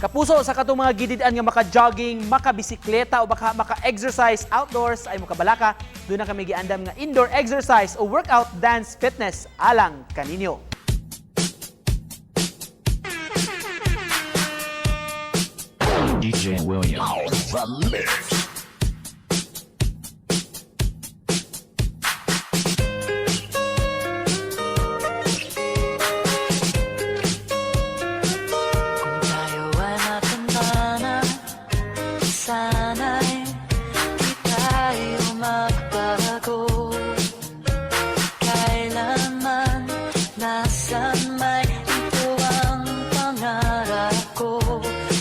Kapuso, sa katong mga gidid-an nga maka-jogging, maka-bisikleta o baka maka-exercise outdoors ay mukabalaka, duna na kami giandam nga indoor exercise o workout dance fitness alang kaninyo. DJ William. The Mix. Kung tayo ay matanda na, sana'y di tayo magbago. Kailanman, nasan may ito ang pangarap ko.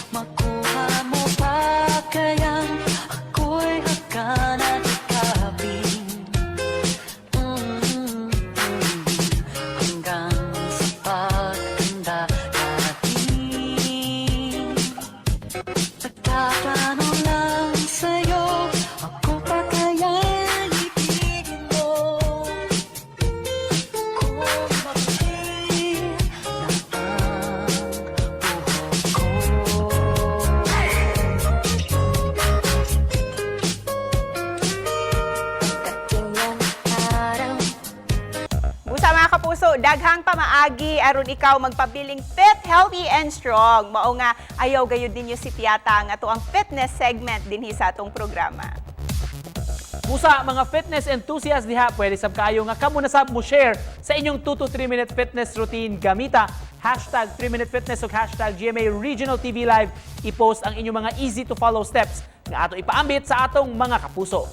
Makuha mo pa kayang ako'y hakan at ikapin. Hanggang sa pagtanda natin. Nagtatanong lang sa'yo, ako pa kaya ibigin mo? Kung maputi na ang buhok ko. Pagdating ng araw. Busa, mga kapuso, daghang pamaagi aron ikaw magpabiling fit, healthy and strong. Mao nga ayaw gayud ninyo si Piata ang ato ang fitness segment dinhi sa atong programa. Busa, mga fitness enthusiasts diha, pwede sab kayo nga kamo na sab mo share sa inyong 2 to 3 minute fitness routine gamita #3MinuteFitness ug #GMARegionalTVLive. I-post ang inyong mga easy to follow steps nga ato ipaambit sa atong mga kapuso.